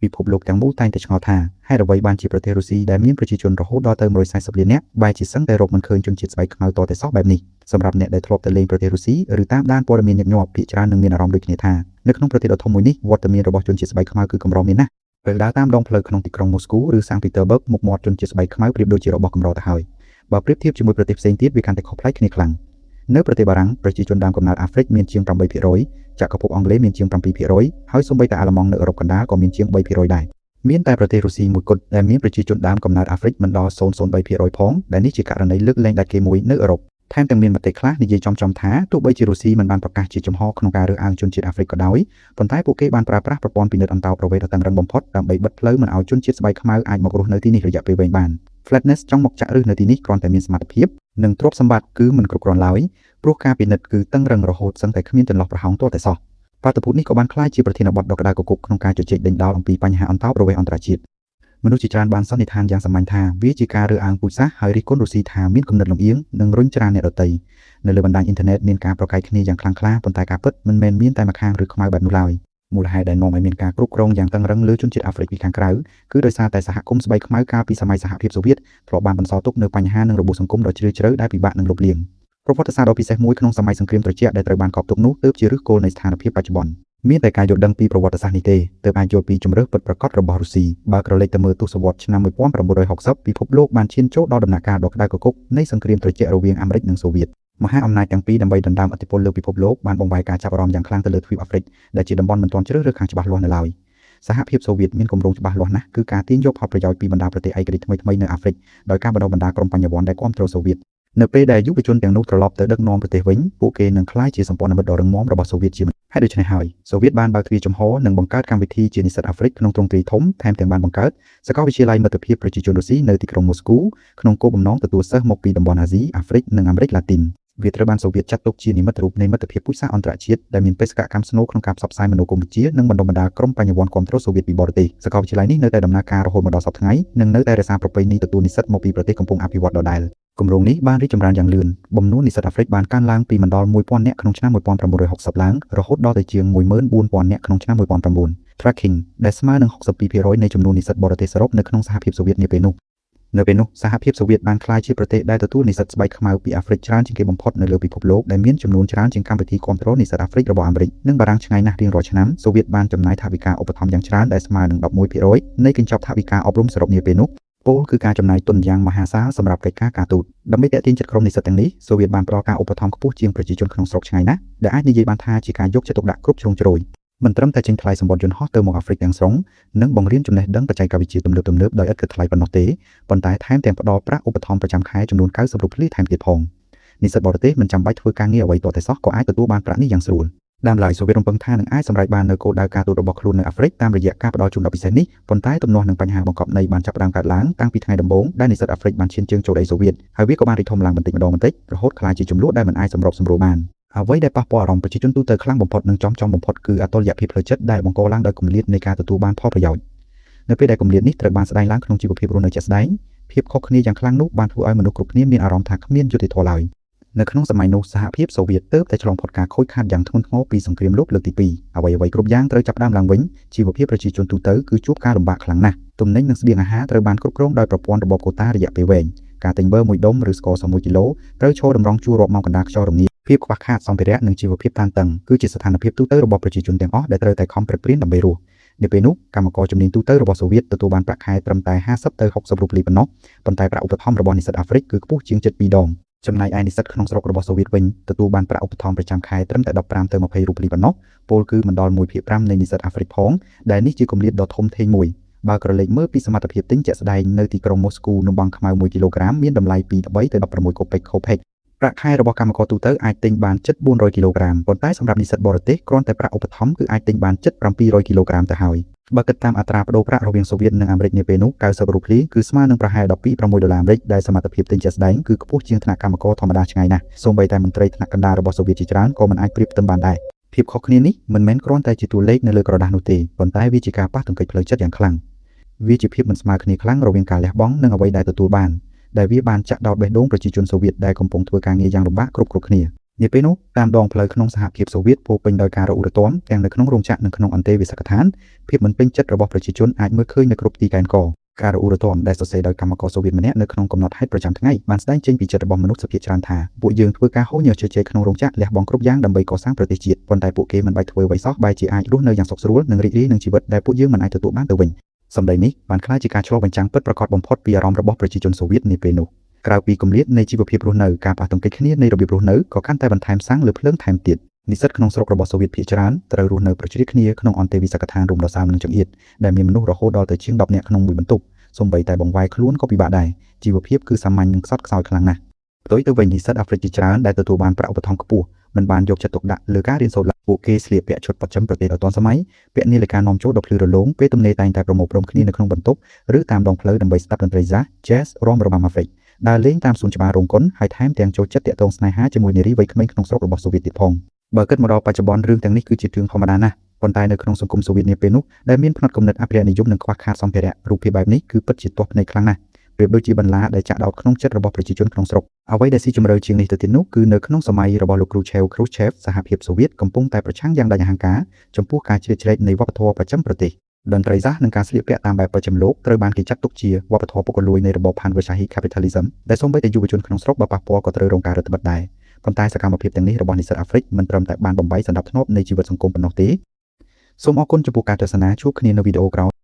ពិភពលោកទាំងមូលតែងតែឆ្ងល់ថាហេតុអ្វីបានជាប្រទេសរុស្ស៊ីដែលមានប្រជាជនរហូតដល់ទៅ140លាននាក់បែរជាសឹងតែរកមិនឃើញជនជាតិស្បែកខ្មៅតតែសោះបែបនេះសម្រាប់អ្នកដែលធ្លាប់ទៅលេងប្រទេសរុស្ស៊ីឬតាមដានព័ត៌មានញឹកញាប់ភាគច្រើននឹងមានអារម្មណ៍ដូចគ្នាថានៅក្នុងប្រទេសដ៏ធំមួយនេះវត្តមានរបស់ជនជាតិស្បែកខ្មៅគឺកម្រមានណាស់ពេលដើរតាមដងផ្លូវក្នុងទីក្រុងមូស្គូឬសាំងពីតឺប៊ើកមុខមាត់ជនជាតិស្បែកខ្មៅប្រៀបដូចជារបស់កម្រទៅហើយបើប្រៀបធៀបជាមួយប្រទេសផ្សេងទៀតវាកាន់តែខុសប្លែកគ្នាខ្លាំងនៅប្រទេសបារាំងប្រជាជនដើមកំណើតអាហ្វ្រិកមានជាង8%ចក្រភពអង់គ្លេសមានជាង7%ហើយសូម្បីតែអាល្លឺម៉ង់នៅអឺរ៉ុបកណ្ដាលក៏មានជាង3%ដែរមានតែប្រទេសរុស្ស៊ីមួយគត់ដែលមានប្រជាជនដើមកំណើតអាហ្វ្រិកមិនដល់0.03%ផងដែលនេះជាករណីលើកលែងដាច់គេមួយនៅអឺរ៉ុបថែមទាំងមានមតិខ្លះនិយាយចំៗថាទោះបីជារុស្ស៊ីមិនបានប្រកាសជាចំហក្នុងការរើសអើងជនជាតិអាហ្វ្រិកក៏ដោយប៉ុន្តែពួកគេបានប្រើប្រាស់ប្រព័ន្ធពិនិត្យអន្តោប្រវេសន៍ដ៏តឹងរឹងបំផុតដើម្បីបិទផ្លូវមិនឲ្យជនជាតិស្បែកខ្មៅអាចមករស់នៅទីនេះរយៈពេលវែងបាន Flatness ចង់មកចាក់ឫសនៅទីនេះគ្រាន់តែមានសមត្ថភាពនិងទ្រព្យសម្បត្តិគឺមិនគ្រប់គ្រាន់ឡើយព្រោះការពិនិត្យគឺតឹងរឹងរហូតសឹងតែគ្មានចន្លោះប្រហោងទាល់តែសោះបាតុភូតនេះក៏បានក្លាយជាប្រធានបទដ៏ក្តៅគគុកក្នុងការជជែកដេញដោលអំពីបញ្ហាអន្តោប្រវេសន៍អន្តរជាតិមនុស្សជាច្រើនបានសន្និដ្ឋានយ៉ាងសាមញ្ញថាវាជាការរើសអើងពូជសាសន៍ហើយរិះគន់រុស្ស៊ីថាមានគំនិតលំអៀងនិងរុញច្រានអ្នកដទៃនៅលើបណ្ដាញអ៊ីនធឺណិតមានការប្រកែកគ្នាយ៉ាងខ្លាំងក្លាប៉ុន្តែការពិតមិនមែនមានតែម្ខាងឬខ្មៅបែបនោះឡើយមូលហេតុដែលនាំឲ្យមានការគ្រប់គ្រងយ៉ាងតឹងរឹងលើជនជាតិអាហ្វ្រិកពីខាងក្រៅគឺដោយសារតែសហគមន៍ស្បែកខ្មៅកាលពីសម័យសហភាពសូវៀតធ្លាប់បានបន្សល់ទុកនូវបញ្ហានិងរបួសសង្គមដ៏ជ្រាលជ្រៅដែលពិបាកនឹងលុបលាងប្រវត្តិសាស្ត្រដ៏ពិសេសមួយក្នុងសម័យសង្គ្រាមត្រជាក់ដែលត្រូវបានកប់ទុកនោះទើបជាឫសគល់នៃស្ថានភាពបច្ចុប្បន្នមានតែការយល់ដឹងពីប្រវត្តិសាស្ត្រនេះទេទើបអាចយល់ពីជំរើសពិតប្រាកដរបស់រុស្ស៊ីបើក្រឡេកទៅមើលទសវត្សរ៍ឆ្នាំ1960ពិភពលោកបានឈានចូលដល់ដំណាក់កាលដ៏ក្តៅគគុកនៃសង្គ្រាមត្រជាក់រវាងអាមេរិកនិងសូវៀតមហាអំណាចទាំងពីរដើម្បីដណ្ដើមឥទ្ធិពលលើពិភពលោកបានបង្វែរការចាប់អារម្មណ៍យ៉ាងខ្លាំងទៅលើទ្វីបអាហ្វ្រិកដែលជាតំបន់មិនទាន់ជ្រើសរើសខាងច្បាស់លាស់នៅឡើយសហភាពសូវៀតមានគម្រោងច្បាស់លាស់ណាស់គឺការទាញយកផលប្រយោជន៍ពីបណ្ដាប្រទេសឯករាជ្យថ្មីៗនៅអាហ្វ្រិកដោយការបណ្ដុះបណ្ដាលក្រុមបញ្ញវន្តដែលគាំទ្រសូវៀតនៅពេលដែលយុវជនទាំងនោះត្រឡប់ទៅដឹកនាំប្រទេសវិញពួកគេនឹងក្លាយជាសម្ព័ន្ធមិត្តដ៏រឹងមាំរបស់សូវៀតជាហេតុដូច្នេះហើយសូវៀតបានបើកទ្វារចំហនិងបង្កើតកម្មវិធីជានិស្សិតអាហ្វ្រិកក្នុងទ្រង់ទ្រាយធំថែមទាំងបានបង្កើតសាកលវិទ្យាល័យមិត្តភាពប្រជាជនរុស្ស៊ីនៅទីក្រុងមូស្គូក្នុងគោលបំណងទទួលសិស្សមកពីតំបន់អាស៊ីអាហ្វ្រិកនិងអាមេរិកឡាទីនវាត្រូវបានសូវៀតចាត់ទុកជានិមិត្តរូបនៃមិត្តភាពពូជសាសន៍អន្តរជាតិដែលមានបេសកកម្មស្នូលក្នុងការផ្សព្វផ្សាយមនោគមវិជ្ជានិងបណ្ដុះបណ្ដាលក្រុមបញ្ញវន្តគាំទ្រសូវៀតពីបរទេសសាកលវិទ្យាល័យនេះនៅតែដំណើរការរហូតមកដល់សព្វថ្ងៃនិងនៅតែរក្សាប្រពៃណីទទួលនិស្សិតមកពីប្រទេសកំពុងអភិវឌ្ឍដដែលគម្រោងនេះបានរីកចម្រើនយ៉ាងលឿនបំនួននិស្សិតអាហ្វ្រិកបានកើនឡើងពីមិនដល់1000នាក់ក្នុងឆ្នាំ1960ឡើងរហូតដល់ទៅជាង14000នាក់ក្នុងឆ្នាំ19 Tracking ដែលស្មើនឹង62%នៃចំនួននិស្សិតបរទេសសរុបនៅក្នុងសហភាពសូវៀតនាពេលនោះនៅពេលនោះសហភាពសូវៀតបានក្លាយជាប្រទេសដែលទទួលនិស្សិតស្បែកខ្មៅពីអាហ្វ្រិកច្រើនជាងគេបំផុតនៅលើពិភពលោកដែលមានចំនួនច្រើនជាងកម្មវិធីគាំទ្រនិស្សិតអាហ្វ្រិករបស់អាមេរិកនិងបារាំងឆ្ងាយណាស់រៀងរាល់ឆ្នាំសូវៀតបានចំណាយថវិកាឧបត្ថម្ភយ៉ាងច្រើនដែលស្មើនឹង11%នៃកញ្ចប់ថវិកាអប់រំសរុបនាពេលនោះពោលគឺការចំណាយទុនយ៉ាងមហាសាលសម្រាប់កិច្ចការការទូតដើម្បីទាក់ទាញចិត្តក្រុមនិស្សិតទាំងនេះសូវៀតបានផ្ដល់ការឧបត្ថម្ភខ្ពស់ជាងប្រជាជនក្នុងស្រុកឆ្ងាយណាស់ដែលអាចនិយាយបានថាជាការយកចិត្តទុកដាក់គ្រប់ជ្រុងជ្រោយមិនត្រឹមតែចេញថ្លៃសម្បត្តិយន្តហោះទៅមកអាហ្វ្រិកទាំងស្រុងនិងបង្រៀនចំណេះដឹងបច្ចេកវិទ្យាទំនើបៗដោយឥតគិតថ្លៃប៉ុណ្ណោះទេប៉ុន្តែថែមទាំងផ្ដល់ប្រាក់ឧបត្ថម្ភប្រចាំខែចំនួន90រូបលីថែមទៀតផងនិស្សិតបរទេសមិនចាំបាច់ធ្វើការងារអ្វីទាល់តែសោះក៏អាចទទួលបានប្រាក់នេះយ៉ាងស្រួលដើមឡើយសូវៀតរំពឹងថានឹងអាចសម្រេចបាននូវគោលដៅការទូតរបស់ខ្លួននៅអាហ្វ្រិកតាមរយៈការផ្ដល់ជូនដ៏ពិសេសនេះប៉ុន្តែទំនាស់និងបញ្ហាបង្កប់ន័យបានចាប់ផ្ដើមកើតឡើងតាំងពីថ្ងៃដំបូងដែលនិស្សិតអាហ្វ្រិកបានឈានជើងចូលដីសូវៀតហើយវាក៏បានរីកធំឡើងបន្តិចម្ដងបន្តិចរហូតក្លាយជាជម្លោះដែលមិនអាចសម្របសម្រួលបានអ្វីដែលប៉ះពាល់អារម្មណ៍ប្រជាជនទូទៅខ្លាំងបំផុតនិងចំចំបំផុតគឺអតុល្យភាពផ្លូវចិត្តដែលបង្កឡើងដោយគម្លាតនៃការទទួលបានផលប្រយោជន៍នៅពេលដែលគម្លាតនេះត្រូវបានស្ដែងឡើងក្នុងជីវភាពរស់នៅជាក់ស្ដែងភាពខុសគ្នាយ៉ាងខ្លាំងនោះបានធ្វើឲ្យមនុស្សគ្រប់គ្នាមានអារម្មណ៍ថាគ្មានយុត្តិធម៌ឡើយនៅក្នុងសម័យនោះសហភាពសូវៀតទើបតែឆ្លងផុតការខូចខាតយ៉ាងធ្ងន់ធ្ងរពីសង្គ្រាមលោកលើកទី2អ្វីៗគ្រប់យ៉ាងត្រូវចាប់ផ្ដើមឡើងវិញជីវភាពប្រជាជនទូទៅគឺជួបការលំបាកខ្លាំងណាស់ទំនិញនិងស្បៀងអាហារត្រូវបានគ្រប់គ្រងដោយប្រព័ន្ធរបបកូតារយៈពេលវែងការទិញប័រមួយដុំឬស្ករស1គីឡូត្រូវឈរតម្រង់ជួររាប់ម៉ោងកណ្ដាលខ្យល់រងាភាពខ្វះខាតសម្ភារៈនិងជីវភាពតានតឹងគឺជាស្ថានភាពទូទៅរបស់ប្រជាជនទាំងអស់ដែលត្រូវតែខំប្រឹងប្រែងដើម្បីរស់នៅពេលនោះកម្មករជំនាញទូទៅរបស់សូវៀតទទួលបានប្រាក់ខែត្រឹមតែ50ទៅ60រូបលីប៉ុណ្ណោះប៉ុន្តែប្រាក់ឧបត្ថម្ភរបស់និស្សិតអាហ្វ្រិកគឺខ្ពស់ជាងជិត2ដងចំណែកឯនិស្សិតក្នុងស្រុករបស់សូវៀតវិញទទួលបានប្រាក់ឧបត្ថម្ភប្រចាំខែត្រឹមតែ15ទៅ20រូបលីប៉ុណ្ណោះពោលគឺមិនដល់1/5នៃនិស្សិតអាហ្វ្រិកផងដែលនេះជាគម្លាតដ៏ធំធេងមួយបើក្រឡេកមើលពីសមត្ថភាពទិញជាក់ស្ដែងនៅទីក្រុងមូស្គូនំបាំងខ្មៅ1គីឡូក្រាមមានតម្លៃពី13ទៅ16កូពេកខូផេកប្រាក់ខែរបស់កម្មករទូទៅអាចទិញបានជិត400គីឡូក្រាមប៉ុន្តែសម្រាប់និស្សិតបរទេសគ្រាន់តែប្រាក់ឧបត្ថម្ភគឺអាចទិញបានជិត700គីឡូក្រាមទៅហើយបើគិតតាមអត្រាប្តូរប្រាក់រវាងសូវៀតនិងអាមេរិកនាពេលនោះ90រូបលីគឺស្មើនឹងប្រហែល12.6ដុល្លារអាមេរិកដែលសមត្ថភាពទិញជាក់ស្ដែងគឺខ្ពស់ជាងថ្នាក់កម្មករធម្មតាឆ្ងាយណាស់សូម្បីតែមន្ត្រីថ្នាក់កណ្ដាលរបស់សូវៀតជាច្រើនក៏មិនអាចប្រៀបផ្ទឹមបានដែរភាពខុសគ្នានេះមិនមែនគ្រាន់តែជាតួលេខនៅលើក្រដាសនោះទេប៉ុន្តែវាជាការប៉ះទង្គិចផ្លូវចិត្តយ៉ាងខ្លាំងវាជាភាពមិនស្មើគ្នាខ្លាំងរវាងការលះបង់និងអ្វីដែលទទួលបានដែលវាបានចាក់ដោតបេះដូងប្រជាជនសូវៀតដែលកំពុងធ្វើការងារយ៉ាងលំបាកគ្រប់គ្រប់គ្នា នាពេលនោះតាមដងផ្លូវក្នុងសហភាពសូវៀតពោរពេញដោយការរអ៊ូរទាំទាំងនៅក្នុងរោងចក្រនិងក្នុងអន្តេវាសិកដ្ឋានភាពមិនពេញចិត្តរបស់ប្រជាជនអាចមើលឃើញនៅគ្រប់ទីកែនកការរអ៊ូរទាំដែលសរសេរដោយកម្មករសូវៀតម្នាក់នៅក្នុងកំណត់ហេតុប្រចាំថ្ងៃបានស្ដែងចេញពីចិត្តរបស់មនុស្សភាគច្រើនថាពួកយើងធ្វើការហូរញើសជជែកក្នុងរោងចក្រលះបង់គ្រប់យ៉ាងដើម្បីកសាងប្រទេសជាតិប៉ុន្តែពួកគេមិនបាច់ធ្វើអ្វីសោះបែរជាអាចរស់នៅយ៉ាងសុខស្រួលនិងរីករាយនឹងជីវិតដែលពួកយើងមិនអាចទទួលបានទៅវិញសម្ដីនេះបានក្លាយជាការឆ្លុះបញ្ចាំងពិតប្រាកដបំផុតពីអារម្មណ៍របស់ប្រជាជនសូវៀតនាពេលនោះក្រៅពីគម្លាតនៃជីវភាពរស់នៅការប៉ះទង្គិចគ្នានៃរបៀបរស់នៅក៏កាន់តែបន្ថែមសាំងលើភ្លើងថែមទៀតនិស្សិតក្នុងស្រុករបស់សូវៀតភាគច្រើនត្រូវរស់នៅប្រជ្រៀតគ្នាក្នុងអន្តេវិសកដ្ឋានរួមដ៏សើមនិងចង្អៀតដែលមានមនុស្សរហូតដល់ទៅជាង10នាក់ក្នុងមួយបន្ទប់សូម្បីតែបង្វែរខ្លួនក៏ពិបាកដែរជីវភាពគឺសាមញ្ញនិងខ្សត់ខ្សោយខ្លាំងណាស់ផ្ទុយទៅវិញនិស្សិតអាហ្វ្រិកជាច្រើនដែលទទួលបានប្រាក់ឧបត្ថម្ភខ្ពស់មិនបានយកចិត្តទុកដាក់លើការរៀនសូត្រឡើយពួកគេស្លៀកពាក់ឈុតបស្ចិមប្រទេសដ៏ទាន់សម័យពាក់នាឡិកានាំចូលដ៏ភ្លឺរលោងពេលទំនេរតែងតែប្រមូលផ្ដុំគ្នានៅក្នុងបន្ទប់ឬតាមដងផ្លូវដើម្បីស្ដាប់តន្ត្រី Jazz Jazz រាំរបាំអាហ្វ្រិកដើរលេងតាមសួនច្បាររោងកុនហើយថែមទាំងចូលចិត្តទាក់ទងស្នេហាជាមួយនារីវ័យក្មេងក្នុងស្រុករបស់សូវៀតទៀតផងបើគិតមកដល់បច្ចុប្បន្នរឿងទាំងនេះគឺជារឿងធម្មតាណាស់ប៉ុន្តែនៅក្នុងសង្គមសូវៀតនាពេលនោះដែលមានផ្នត់គំនិតអភិរក្សនិយមនិងខ្វះខាតសម្ភារៈរូបភាពបែបនេះគឺពិតជាទាស់ភ្នែកខ្លាំងណាស់ប្រៀបដូចជាបន្លាដែលចាក់ដោតក្នុងចិត្តរបស់ប្រជាជនក្នុងស្រុកអ្វីដែលស៊ីជម្រៅជាងនេះទៅទៀតនោះគឺនៅក្នុងសម័យរបស់លោកគ្រូឆេវគ្រូឆេវសហភាពសូវៀតកំពុងតែប្រឆាំងយ៉ាងដាច់អហង្ការចំពោះការជ្រៀតជ្រែកនៃវប្បធម៌ប្រចាំប្រទេសតន្ត្រីសាស្ត្រនិងការស្លៀកពាក់តាមបែបប្រចាំលោកត្រូវបានគេចាត់ទុកជាវប្បធម៌ពុករលួយនៃរបបផានវិសាហី Capitalism ដែលសូម្បីតែយុវជនក្នុងស្រុកបើប៉ះពាល់ក៏ត្រូវរងការរឹតបន្តឹងដែរប៉ុន្តែសកម្មភាពទាំងនេះរបស់និស្សិតអាហ្វ្រិកមិនត្រឹមតែបានបំបីសណ្ដាប់ធ្នាប់នៃជីវិតសង្គមប៉ុណ្ណោះទេសូមអរគុណចំពោះការទស្សនាជួបគ្នានៅវីដេអូក្រោយ។